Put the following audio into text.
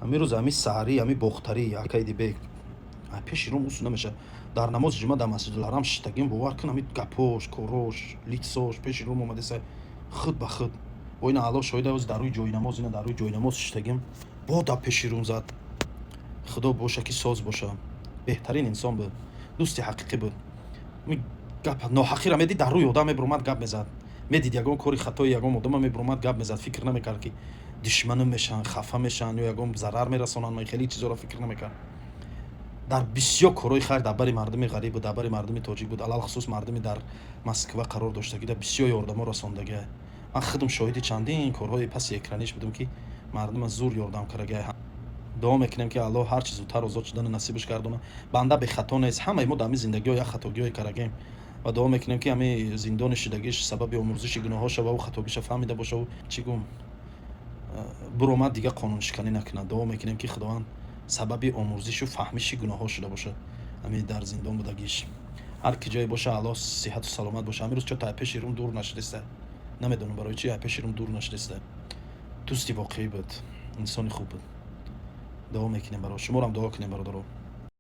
Ҳамин рӯз, ҳамин саҳарӣ, ҳамин бохтарӣ, акай Дибек пеши рум усу намешавад. Дар намози ҷумъа дар Масҷидулҳарам шиштагим, бовар кун, ҳамин гапош, корош, лицош пеши рум омадеса худ ба худ. Бо ина Аллоҳ шоҳид, оз дар рӯи ҷойнамоз, ина дар рӯи ҷойнамоз шиштагим, бо дар пеши рум зад. Худо боша, ки соз боша. Беҳтарин инсон буд, дӯсти ҳақиқӣ буд. Гап ноҳақиро медид, дар рӯи одам мебуромад, гап мезад. Медид ягон кори хатои ягон одама, мебуромад, гап мезад. Фикр намекард, ки душманам мешаванд, хафа мешаванд ё ягон зарар мерасонанд. Хеле чизоро фикр намекард. Дар бисёр корҳои хайр дар бари мардуми ғариб буд, дар бари мардуми тоҷик буд, алалхусус мардуми дар Москва қарор доштагида бисёр ёрдамо расондагия. Ман худам шоҳиди чандин корҳои паси экраниш будам, ки мардума зур ёрдам кардагия. Дуо мекунем, ки Аллоҳ ҳарчи зудтар озод шудани насибаш гардона. Банда бехато нест, ҳамаи мо дар ҳамин зиндагиҳо як хатогиҳое кардагем ва дуо мекунем, ки ҳамин зиндони шидагиш сабаби омӯрзиши гуноҳҳо шававу хатогиша фаҳмида бошаву, чӣ гум, буромад, дигар қонуншиканӣ накунад. Дуо мекунем, ки Худованд сабаби омӯрзишу фаҳмиши гуноҳҳо шуда бошад ҳамин дар зиндон будагиш. Ҳар ки ҷое боша, Аллоҳ сиҳату саломат боша. Ҳамин рӯз чо та пеши рум дур нашудеста, намедонам барои чи пеши рум дур нашудеста. Дӯсти воқеӣ буд, инсони хуб буд. Дуо мекунем баро шуморам, дуо кунем, бародаро.